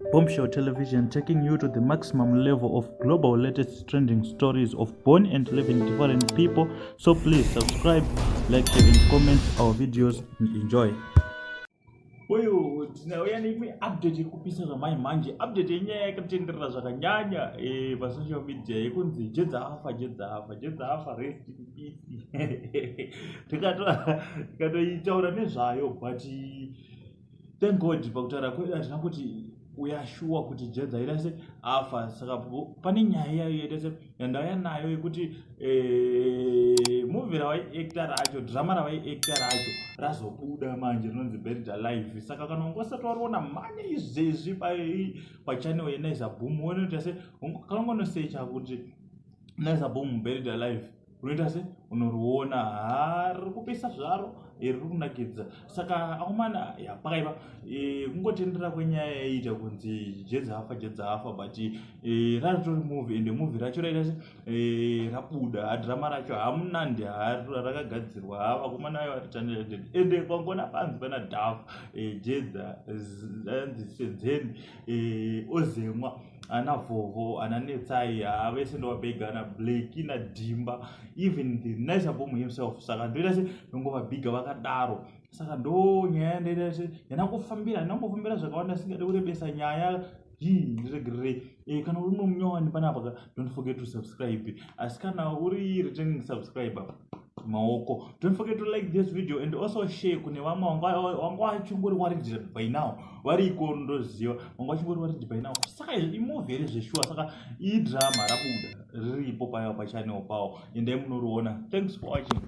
Bombshell Television, taking you to the maximum level of global latest trending stories of born and living different people. So please subscribe, like, share and comment our videos and enjoy. Uyu tinauya neimwe update iri kupisa zvamai manje, update yenyaya yakatenderera zvakanyanya pasocial media yekunzi Jedza afa, Jedza afa, Jedza afa, rest in peace. Tikatoitaura nezvayo, but thank God pakutaura kwedu hatina kuti uyashuwa kuti Jedza ita se afa. Saka pane nyaya iyayo yaita se yandauya nayo yekuti movie ravaiacta racho, drama ravaiacta racho razobuda manje, rinonzi Buried Alive. Saka kana unga usati wariona, mane izvezvi pachannel yeNaiza Boom, unoita se kana ungonosecha kuti Naiza Boom Buried Alive, unoita se unoriona. Ha, riri kupisa zvaro, riri kunakidza. Saka akomana, ya, pakaipa. Kungotendera kwenyaya yaiita kunzi Jedza afa, Jedza afa, but raritori movie, ende movie racho raita se rabuda drama racho hamunandi, rakagadzirwa. Ha, vakomana ayo vari talented, ende kwangona panzi pana Daf, Jedza, anzi Senzeni, Ozemwa, ana Vovo, ana Netsai, ha, vese ndovabhega, ana Blaki naDhimba, even the Naiza Boom himself. Saka ndoita se ndongovabhiga vakadaro. Saka ndo nyaya yandaita se yandangofambira, ndangofambira zvakawanda, singade kurebesa nyaya. Ndiregererei. Kana uri munyowani panapa, don't forget to subscribe, asi kana uri returning subscriber, maoko, don't forget to like this video and also share kune vamwe vanga vachingori worried by now. Variko, ndoziva vanga vachingori worried by now. Saka imovie here zveshuwa? Saka idrama rabuda, riripo paya pachannel pawo, endai munoriona. Thanks for watching.